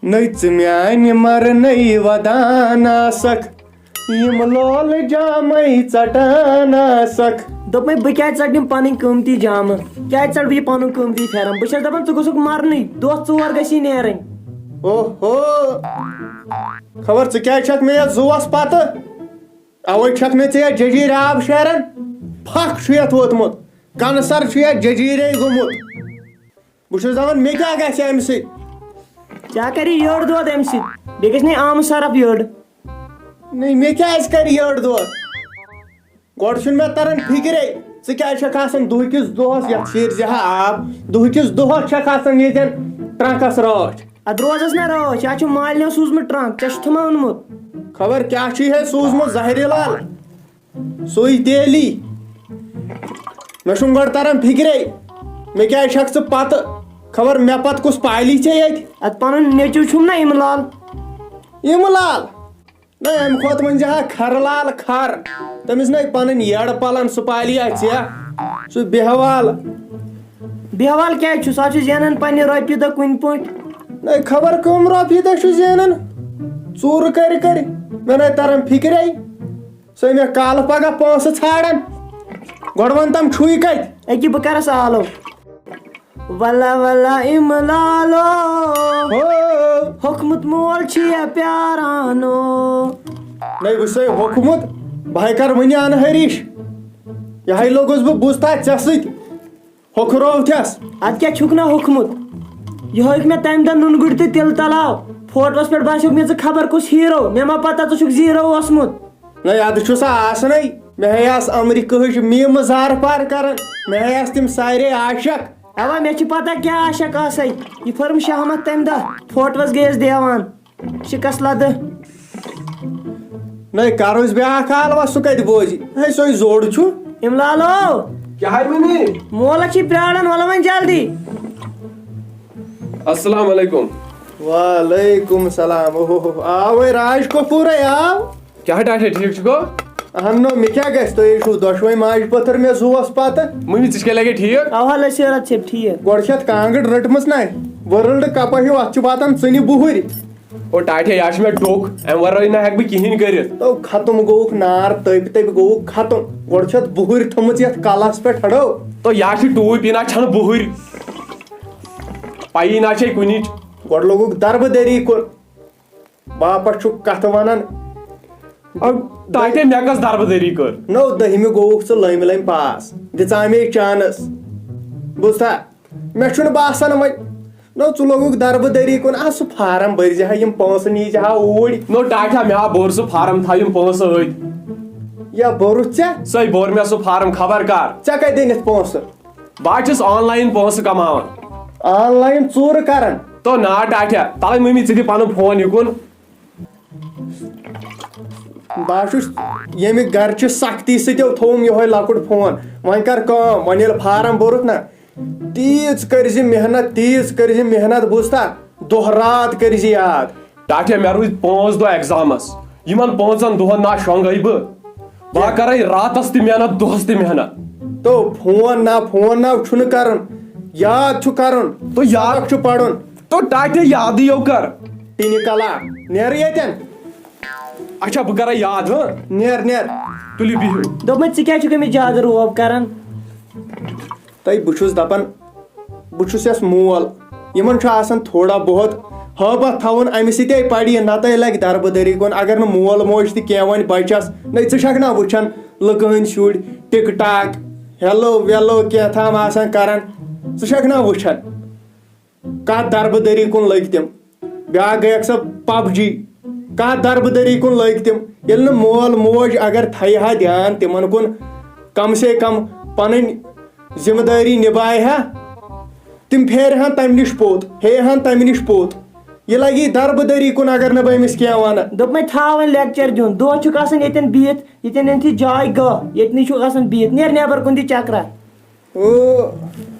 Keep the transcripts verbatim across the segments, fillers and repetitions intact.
نٔژ میانہِ مرنَے ودان آسکھ، یِم لولہٕ جامَے ژٹان آسکھ۔ دوٚپمَے، بہٕ کیٛازِ ژٹہٕ یِم پنٕنۍ قۭمتی جامہٕ؟ کیٛازِ ژٹہٕ بہٕ یہِ پنُن قۭمتی پھٮ۪رن؟ بہٕ چھَس دَپان، ژٕ گوٚژھُکھ مرنٕے، دۄہ ژور گژھی نیرٕنۍ۔ اوہو، خبر ژٕ کیٛازِ چھَکھ مےٚ یَتھ زُوَس پَتہٕ؟ اَوَے چھَکھ مےٚ ژےٚ یَتھ جٔجیٖرِ آب شیران۔ پھَکھ چھُ یَتھ ووتمُت، کَنسَر چھُ یَتھ جٔجیٖرے گوٚمُت۔ بہٕ چھُس دَپان، مےٚ کیٛاہ گژھِ اَمہِ سۭتۍ؟ ژےٚ کَرِ یٔڈ دود اَمہِ سۭتۍ، بیٚیہِ گژھِ نہٕ آمہٕ سرف یٔڈ۔ نَے، مےٚ کیٛازِ کَرِ یٔڈ دود؟ گۄڈٕ چھُنہٕ مےٚ تَران فِکرے، ژٕ کیٛازِ چھَکھ آسان دُہہٕ کِس دۄہَس یَتھ شیٖرزِ ہا آب، دُہہٕ کِس دۄہَس چھَکھ آسان ییٚتٮ۪ن ٹرٛنٛکَس رٲچھ۔ اَدٕ روزَس نہ رٲچھ، اَتھ چھُ مالِنیو سوٗزمُت ٹرٛنٛک، ژےٚ چھُتھ مہ اوٚنمُت؟ خبر کیٛاہ چھُے ہے سوٗزمُت زہرِ لال؟ سُے تیلی۔ مےٚ چھُنہٕ گۄڈٕ تران فِکرے، مےٚ کیٛازِ چھَکھ ژٕ پتہٕ؟ خبر مےٚ پتہٕ کُس پالی ژےٚ ییٚتہِ؟ اتھ پنُن نیٚچو چھُم نا اِمہٕ لال۔ اِمہٕ لال؟ نہ، اَمہِ کھۄتہٕ ؤنۍ زِ ہا کھرٕ لال کھر۔ تٔمِس نے پنٕنۍ یٔڈ پلن سُہ پالی آ ژےٚ۔ سُہ بیہوال۔ بیہوال کیٛازِ چھُ؟ سُہ ہا چھُ زینان پننہِ رۄپیہِ دہ کُنہِ پٲٹھۍ۔ نہ، خبر کٕم رۄپیہِ دہ چھُ زینان۔ ژوٗرٕ کرِ کرِ۔ مےٚ نے تران فِکرے۔ سُہ مےٚ کالہٕ پگاہ پونٛسہٕ ژھانٛڈان۔ گۄڈٕ وَن تَم چھُے کَتہِ؟ أکہِ بہٕ کَرَس آلو۔ وَلہ وَلہ اِمہٕ لالو، ہو۔ ہوٚکھمُت مول چھُ یا پیارانو۔ نَے وٕچھ سا ہوٚکھمُت، بہٕ ہَے کَرٕ وٕنہِ اَنہٕ ہریش۔ یہِ ہَے لوٚگُس بہٕ بوٗزتھا ژےٚ سۭتۍ۔ ہوٚکھروو تھٮ۪س۔ ادٕ کیٛاہ چھُکھ نہ ہوٚکھمُت؟ یہِ ہوٚکھ مےٚ تمہِ دۄہ نُنہٕ گُڑِ تہٕ تِلہٕ تلاو۔ فوٹوس پٮ۪ٹھ باسیوکھ مےٚ ژٕ خبر کُس ہیٖرو۔ مےٚ ما پتہ ژٕ چھُکھ زیٖرو اوسمُت۔ نہ، ادٕ چھُ سا آسنٕے۔ مےٚ ہے آسہٕ امرِکہٕچ میٖمہٕ زار پار کران۔ مےٚ ہے آسہٕ تِم سارے عاشق۔ اوا، مےٚ چھِ پتہ کیٛاہ عاشق آسے۔ یہِ پھٔرٕم شہمت تمہِ دۄہ۔ فوٹوس گٔیَس دیوان۔ شِکَس لَدٕ۔ نَے کَرُس بیٛاکھ حال، وَ سُہ کَتہِ بوزِ؟ ہے، سُے زوٚڑ چھُ۔ اِملالو۔ کیٛاہ ہے مٔمی؟ مولہ چھی پرٛاران، وَلہٕ وۄنۍ جلدی۔ السلام علیکم۔ وعلیکم السلام۔ اوہ، اوہ، اوہ، آو ہے راج کپوٗرے، آو۔ کیٛاہ ٹاٹھے، ٹھیٖک چھُکھو؟ اہن نو، مےٚ کیٛاہ گژھِ؟ تُہۍ ہے چھُو دۄشوَے ماجہِ پٔتھٕر مےٚ زُوَس پَتہٕ۔ مٔمی، ژٕ چھِ کیٛاہ لَگے ٹھیٖک؟ اَوا لَسیرا چھِ ٹھیٖک۔ گۄڈٕ چھِ اَتھ کانٛگٕر رٔٹمٕژ نَے۔ ؤرلڈ کَپا ہیوٗ، اَتھ چھِ واتان ژٕنہِ بُہٕرۍ۔ او ٹاٹھے، یا چھُ مےٚ ڈوٚکھ، اَمہِ وَرٲے نہ ہٮ۪کہٕ بہٕ کِہیٖنۍ کٔرِتھ۔ تو ختم گوٚوُکھ نار، تٔپۍ تٔپۍ گوٚوُکھ ختم۔ گۄڈٕ چھِ اَتھ بُہٕرۍ تھٲومٕژ یَتھ کَلَس پٮ۪ٹھ، ہَڑو۔ تو یا چھِ ٹوٗپۍ، یہِ نہ چھَنہٕ بُہٕرۍ۔ پَیی نہ چھے کُنِچ۔ گۄڈٕ لوٚگُکھ دَربہٕ دٔری کُن، واپَس چھُکھ کَتھٕ وَنان۔ او ٹاٹھے، مےٚ کۄس دَربہٕ دٔری کٔر؟ نو دٔہمہِ گوٚوُکھ ژٕ لٔمۍ لٔمۍ پاس، دِژامے چانس۔ بوٗزتھا؟ مےٚ چھُنہٕ باسان وۄنۍ۔ نو، ژٕ لوگُکھ دَربہٕ دٔری کُن۔ آ، سُہ فارم بٔرۍ زِ ہا، یِم پونٛسہٕ نی زِ ہا اوٗرۍ۔ نو ٹاٹھا، مےٚ ہا بوٚر سُہ فارم، تھاو یِم پونٛسہٕ أتھۍ۔ یا بوٚرُتھ ژےٚ؟ سۄے بوٚر مےٚ سُہ فارم، خبر کر۔ ژےٚ کَتہِ أنِتھ پونٛسہٕ؟ بہٕ ہا چھُس آن لاین پونٛسہٕ کماوان۔ آن لاین ژوٗرٕ کران؟ تو نا ٹاٹھا، تَلَے مٔمی، ژٕ دِ پَنُن فون یِکُن۔ بہٕ ہا چھُس ییٚمہِ گرچہِ سختی سۭتۍ تھووُم یِہوٚے لۄکُٹ فون۔ وۄنۍ کر کٲم، وۄنۍ ییٚلہِ فارم بوٚرُتھ نہ، تیٖژ کٔرۍ زِ محنت، تیٖژ کٔرۍ زِ محنت، بوٗزتھا؟ دۄہ رات کٔرۍ زِ یاد۔ ٹاٹھے، مےٚ روٗدۍ پانٛژھ دۄہ ایگزامس۔ یِمن پانٛژن دۄہن نا شۄنٛگے بہٕ۔ بہٕ ہا کرے راتس تہِ محنت، دۄہس تہِ محنت۔ تو فون نا، فون نا چھُنہٕ کرُن، یاد چھُ کرُن۔ تو یاد سبق چھُ پرُن۔ تو ٹاٹھے یادٕے یو کر۔ ٹِنہِ کلا، نیرٕ ییٚتٮ۪ن۔ اچھا، بہٕ کرے یاد، ہاں؟ نیر، نیر۔ تُلِو بِہِو۔ دوٚپمَے، ژٕ کیٛازِ چھُکھ أمِس زیادٕ روب کران؟ تۄہہِ بہٕ چھُس دَپان، بہٕ چھُس یَس مول، یِمَن چھُ آسان تھوڑا بہت ہٲبَتھ تھاوُن، اَمہِ سۭتے پَرِ یہِ، نَتہٕ لَگہِ دَربٕدٔری کُن۔ اگر نہٕ مول موج تہِ کینٛہہ وَنہِ بَچَس، نَے ژٕ چھَکھ نا وٕچھان لُکہٕ ہٕنٛدۍ شُرۍ ٹِک ٹاک، ہیلو ویلو کینٛہہ تام آسان کَران، ژٕ چھَکھ نا وٕچھان؟ کَتھ دَربٕدٔری کُن لٔگۍ تِم؟ بیٛاکھ گٔیَکھ سۄ پب جی۔ کَتھ دَربٕدٔری کُن لٔگۍ تِم؟ ییٚلہِ نہٕ مول موج اگر تھایہِ ہا دیان تِمَن کُن، کم سے کم پَنٕنۍ ذمہٕ دٲری نِبایہِ ہا، تِم پھیرِ ہن تَمہِ نِش پوٚت، ہیٚیہِ ہن تَمہِ نِش پوٚت۔ یہِ لَگہِ دَربٕدٔری کُن اگر نہٕ بہٕ أمِس کینٛہہ وَنہٕ۔ دوٚپمَے، تھاو وۄنۍ لیکچر دیُن، دۄہ چھُکھ آسان ییٚتٮ۪ن بِہِتھ، ییٚتٮ۪ن ییٚتھی جاے گٔہہ، ییٚتنٕے چھُکھ آسان بِہِتھ، نیر نٮ۪بر کُن دِ چکرا۔ او،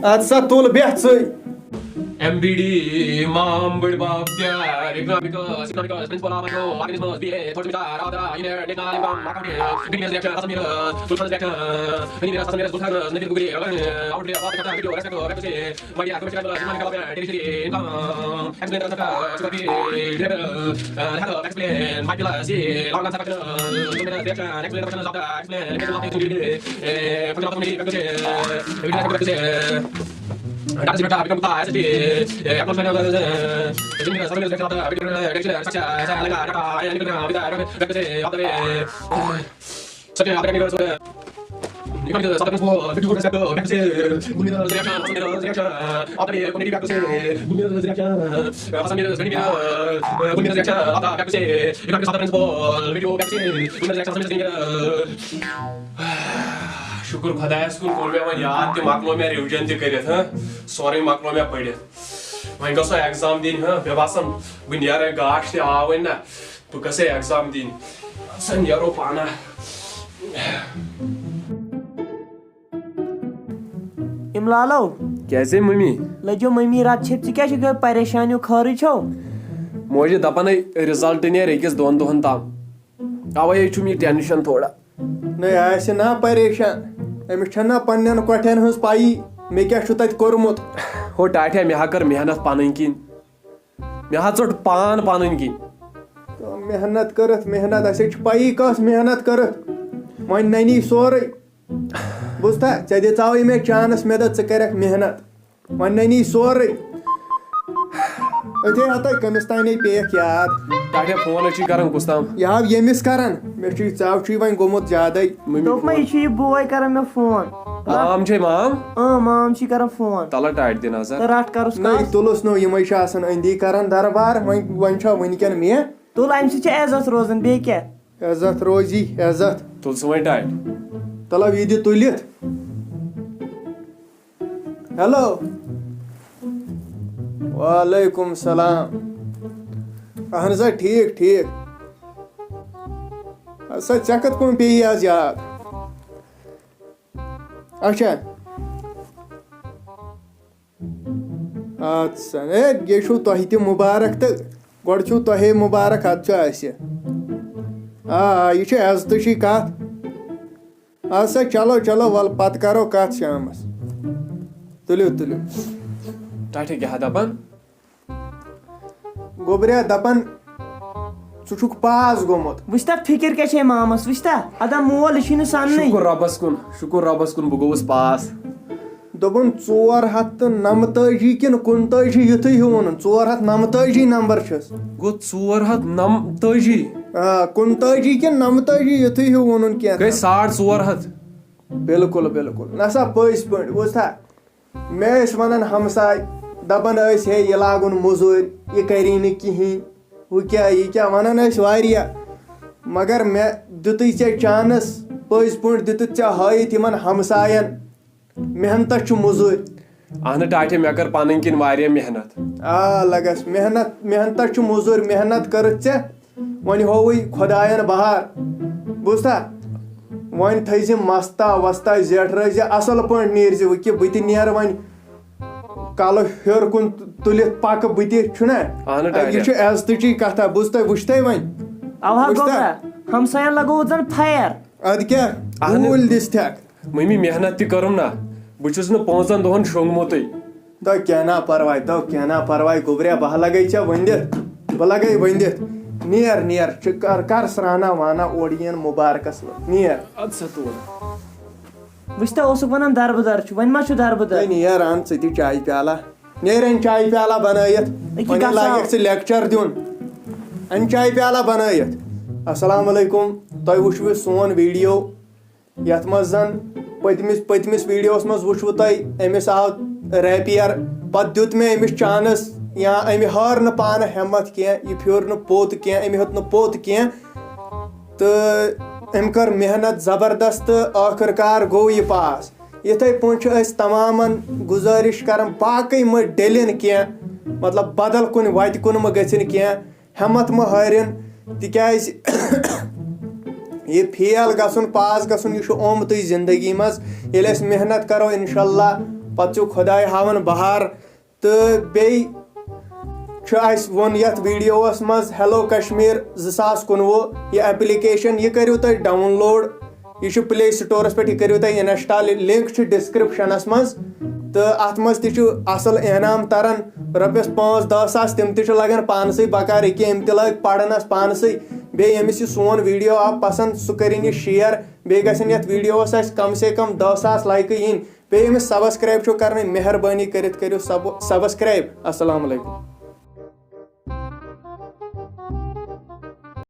اَدٕ سا تُل بیٚہہ ژٕے۔ ایم بی ڈی، مام بٔڑۍ بب تیار، economics, economics, principal of micro organisms, B A, third semester of the engineer national income accounting, beginners reaction, Assam mirrors, full furnace reaction, honey mirrors, Assam mirrors, گلتھانس، نبیل گوگری، out reaction, video respect, back to C, economic development, territory income, explain, sugar peel, health, explain, my plus, C, long answer question, mirrors reaction, explain, question of the, explain, function of the, doctor سیمٹا، become تا، S T, اپنا سمجھنا، سمجھنا، سمجھنا، سمجھنا، سمجھنا، سمجھنا، سمجھنا، سچا، ایسا لگا، ڈاٹا، آیا، نکل گیا، بتا، رکھ، رکھ، سے، آپ دے، سچا، آپ دے، نکل، سچا۔ Economic substance for fifty-four percent of taxes. Good news reaction, good news reaction. After the community back to say, good news reaction. Awesome news, good news, good news reaction. After back to say, economic substance for video back to say, good news reaction, awesome news reaction. شُکُر خۄدایَس کُن، کوٚر مےٚ وۄنۍ یاد تہِ، مۄکلو مےٚ revision تہِ کٔرِتھ، ہاں؟ سورُے مۄکلو مےٚ پٔرِتھ۔ وۄنۍ گژھو exam دِنۍ، ہاں؟ مےٚ باسان، بہٕ نیرٕ گاش تہِ آو وۄنۍ نہ، بہٕ گژھٕ exam دِنۍ۔ سا نیرو پانہ۔ املالو۔ کیٛازے مٔمی؟ لٔجو مٔمی رَتہٕ چھِتھ، ژٕ کیٛاہ چھُکھ یِہوٚے پریشان ہیوٗ خٲرٕے چھو؟ موجہِ دَپان ہے result نیرِ أکِس دۄن دۄہَن تام۔ اَوَے چھُم یہِ tension تھوڑا۔ نَے آسہِ نا پریشان، أمِس چھَنہ پنٛنٮ۪ن کۄٹھٮ۪ن ہٕنٛز پَیی، مےٚ کیٛاہ چھُ تَتہِ کوٚرمُت۔ ہو ٹاٹھیا، مےٚ ہا کٔر محنت پَنٕنۍ کِنۍ، مےٚ ہا ژٔٹ پان پَنٕنۍ کِنۍ۔ تو محنت کٔرٕتھ، محنت، اَسے چھِ پَیی کۄس محنت کٔرٕتھ، وۄنۍ نَنی سورُے۔ بوٗزتھا، ژےٚ دِژاوٕے مےٚ chance، مےٚ دوٚپ ژٕ کَرَکھ محنت۔ وۄنۍ نَنی سورُے۔ أتے ہا تۄہہِ کٔمِس تانے پیٚیَکھ یاد۔ ٹاٹھیا phone أسۍ چھِ کران کُس تام۔ یہِ ہاو ییٚمِس کران۔ مےٚ چھُ یہِ ژاو چھُے وۄنۍ گوٚمُت زیادَے۔ مٔمی دوٚپمَے، phone۔ یہِ چھُ یہِ بوے کران مےٚ phone۔ مام چھے مام؟ اۭں، مام چھِ کران phone۔ تَلہٕ ٹاٹھۍ دِ نظر۔ تہٕ رَٹھ کَرُس نٔے کَس۔ تُلُس نو، یِمَے چھِ آسان أنٛدی کران دربار۔ وۄنۍ، وۄنۍ چھا وٕنۍکٮ۪ن مےٚ؟ تُل، اَمہِ سۭتۍ چھِ عزت روزان، بیٚیہِ کیٛاہ؟ عزت روزی، عزت۔ تُل ژٕ وۄنۍ ٹاٹھۍ۔ تَلو یہِ دِ تُلِتھ۔ ہیلو۔ وعلیکم السلام۔ اہن سا، ٹھیک، ٹھیک۔ اچھا، ژےٚ کتھ کُن پیٚیی آز یاد؟ اچھا۔ اچھا، ہے، یہِ چھُو تۄہہِ تہِ مُبارک تہٕ گۄڈٕ چھُو تۄہے مُبارک، اَدٕ چھُ اَسہِ۔ آ، آ، یہِ چھِ عزتٕچی کتھ۔ اَدٕ سا، چلو، چلو، وَلہٕ پَتہٕ کَرو کَتھ شامَس۔ تُلِو، تُلِو۔ ٹاٹھے کیٛاہ دَپان؟ گوٚبریا دَپان، ژٕ چھُکھ پاس گوٚمُت۔ وٕچھتا فِکِر کیٛاہ چھے مامَس، وٕچھتا؟ اَدا مول، یہِ چھُے نہٕ سَننٕے۔ شُکُر رۄبَس کُن، شُکُر رۄبَس کُن، بہٕ گوٚوُس پاس۔ دوٚپُن، ژور ہَتھ تہٕ نَمتٲجی کِنہٕ کُنتٲجی، یُتھُے ہیوٗ ووٚنُن، ژور ہَتھ نَمتٲجی نمبر چھُس۔ گوٚو ژور ہَتھ نَمتٲجی؟ آ، کُنتٲجی کِنہٕ نَمتٲجی، یُتھُے ہیوٗ ووٚنُن کینٛہہ گٔے تام۔ ساڑ ژور ہَتھ۔ بِلکُل، بِلکُل۔ نہ سا، پٔزۍ پٲٹھۍ، بوٗزتھا؟ مےٚ ٲسۍ وَنان ہمساے، دَپان ٲسۍ، "ہے، یہِ لاگُن مٔزوٗرۍ، یہِ کَری نہٕ کِہیٖنۍ، ہُہ کیٛاہ، یہِ کیٛاہ"، وَنان ٲسۍ واریاہ۔ مگر مےٚ دیُتُے ژےٚ chance، پٔزۍ پٲٹھۍ دیُتُتھ ژےٚ ہٲیِتھ یِمَن ہمساین۔ محنتس چھُ مٔزوٗرۍ۔ اہنہٕ ٹاٹھے، مےٚ کٔر پنٕنۍ کِنۍ واریاہ محنت۔ آ، لگس محنت، محنتس چھُ مٔزوٗرۍ، محنت کٔرٕتھ ژےٚ۔ وۄنۍ ہووُے خۄداین بہار، بوٗزتھا؟ وۄنۍ تھٲیزِ مستا وستا زیٹھرٲیزِ، اصل پٲٹھۍ نیرزِ، وۄنۍ کہِ بہٕ تہِ نیرٕ وۄنۍ کلہٕ ہیوٚر کُن تُلِتھ پکہٕ بہٕ تہِ، چھُنہ؟ اہنہٕ ٹاٹھے۔ یہِ چھُ عزتٕچی کتھا، بوٗزتھا، وٕچھتھے وۄنۍ۔ اوہا وٕچھتھا؟ گوٚبرا، ہمساین لگووُتھ زن fire۔ ادٕ کیٛاہ؟ اہنہٕ۔ گوٗلۍ دِژ تھٮ۪کھ۔ مٔمی، محنت تہِ کٔرٕم نا، بہٕ چھُس نہٕ پانٛژن دۄہن شۄنٛگمُتٕے۔ دو کینٛہہ نا پرواے، دو کینٛہہ نا پرواے، گوٚبریا، بہٕ ہا لگے ژےٚ ؤنِتھ، بہٕ لگے ؤنِتھ۔ نیر، نیر، ژٕ کر، کر سرٛانہ وانہ اورٕ یِن مُبارکس وقت، نیر۔ ادٕ سا تُل۔ وٕچھ تہ، اوسُکھ ونان دربہٕ در چھُ، وۄنۍ ما چھُ دربہٕ در؟ ہے نیر، ان ژٕ تہِ چایہِ پیالہ، نیر، ان چایہِ پیالہ بنٲیِتھ، أکہِ وۄنۍ گژھو۔ لگکھ ژٕ lecture دیُن، ان چایہِ پیالہ بنٲیِتھ۔ السلام علیکم، تۄہہِ وٕچھوٕ سون video۔ یَتھ منٛز زَن پٔتمِس، پٔتمِس videoس منٛز وٕچھوٕ تۄہہِ، أمِس آو rapier، پَتہٕ دیُت مےٚ أمِس chance، یا أمۍ ہٲر نہٕ پانہٕ ہٮ۪مَتھ کینٛہہ، یہِ پھیوٚر نہٕ پوٚت کینٛہہ، أمۍ ہیوٚت نہٕ پوٚت کینٛہہ، تہٕ أمۍ کٔر محنت زبردست تہٕ ٲخٕر کار گوٚو یہِ pass۔ یِتھَے پٲٹھۍ چھِ أسۍ تمامَن گُزٲرِش کَران، باقٕے مہٕ ڈٔلِن کینٛہہ، مطلب، بدل کُنہِ وَتہِ کُن مہٕ گٔژھِن کینٛہہ۔ ہٮ۪مَتھ مہٕ ہٲرِن، تِکیٛازِ یہِ fail گژھُن، pass گژھُن، یہِ چھُ آمتُے زندگی منٛز۔ ییٚلہِ أسۍ محنت کَرو، اِنشاء اللہ، پَتہٕ چھُ خۄداے ہاوان بہار۔ تہٕ بیٚیہِ چھُ اَسہِ ووٚن یَتھ ویٖڈیووَس منٛز ہیلو کشمیر زٕ ساس کُنوُہ یہِ ایپلیکیشن، یہِ کٔرِو تُہۍ ڈاؤن لوڈ۔ یہِ چھُ پلے سٹورس پٮ۪ٹھ، یہِ کٔرِو تُہۍ انسٹال، لنک چھُ ڈسکرپشنس منٛز۔ تہٕ اتھ منٛز تہِ چھُ اصل انعام تران، رۄپیس پانٛژھ دہ ساس، تِم تہِ چھِ لگان پانسٕے بکار، یہِ کہِ أمۍ تہِ لٲگۍ پرنس پانسٕے۔ بیٚیہِ ییٚمِس یہِ سون ویٖڈیو آو پسنٛد، سُہ کٔرِن یہِ شیئر۔ بیٚیہِ گژھن یتھ ویٖڈیوس اَسہِ کم سے کم دہ ساس لایکہٕ یِنۍ۔ بیٚیہِ ییٚمِس سبسکرایب چھُو کرٕنۍ، مہربٲنی کٔرِتھ کٔرِو سب-، سبسکرایب۔ السلام علیکم۔